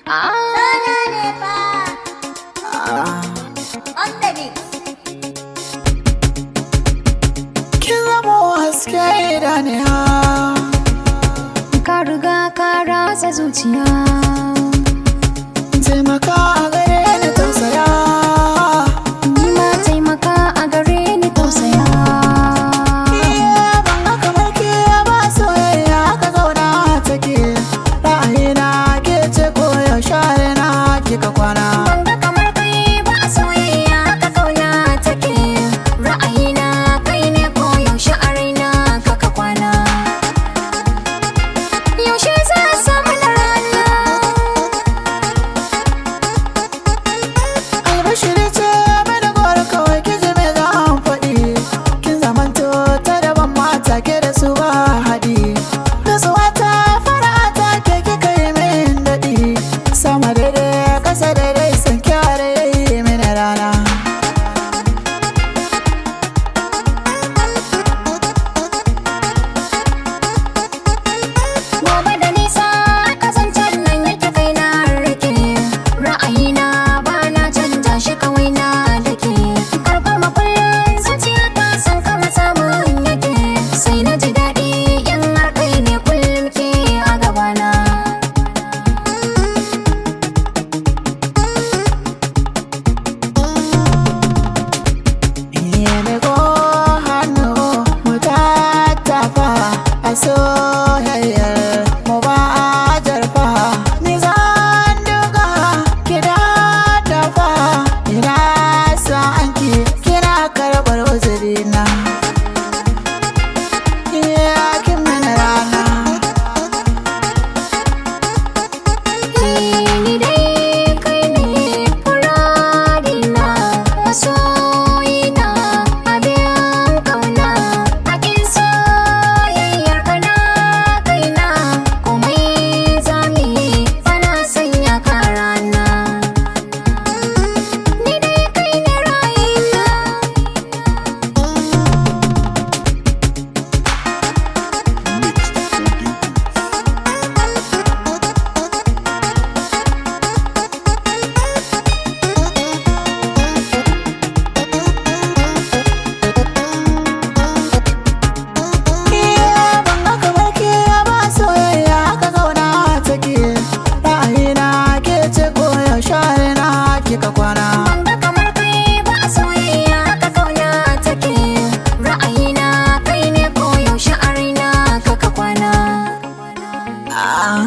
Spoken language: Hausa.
On the beat. Kin zamo haske idaniya. Ka riga ka ratsa zuciya. Taimaka a gare ni, tausaya. Ni ma taimaka a gare ni, tausaya. Iya, ban ga kamar ke ba, soyayya ka zauna take. Ra'ayina ke ce, ko yaushe na kika kwana. Ban ga kamar kai ba a soyayya, ka kauna take. Ra'ayina kai ne, ko yaushe a raina ka kwana. Yaushe za a samu na rana? Albashiri ce mai da goro, kawai ki ji me za an faɗi. Kin zamanto ta daban, mata ke da su ba haɗi. Nutsuwa ta, fara'a ta, ke kika yi min daɗi. Sama daidai, ƙasa daidai, san kyare yi mini rana. Gobe da nisa kazancen nan yake, kai na rike. Ra'ayina ba na canja shi, kawai na dake. Karɓar makullin zuciya ta, san kama samun yake. Sai na ji daɗi in har kai ne kullum ke a gabana. Ko hannu mu tattafa a soyayyar mu ba a jarfa. Ni zan duka ki dafa, ina sa anki kina karɓar uzurina. Ya kin mini rana. Ni dai kai ne muradina, masoyina, abin kauna. Hakin soyayyar ka na kaina, komai zamu yi bana sanya ka rana. Ni dai kai ne ra'ayina. Mixed 14 Beats. Iya, ban ga kamar ke ba, soyayya ka zauna take. Ra'ayina ke ce, ko yaushe na kika kwana. Ban ga kamar kai ba a soyayya, ka kauna take. Ra'ayina kai ne, ko yaushe a raina ka kwana. Ah.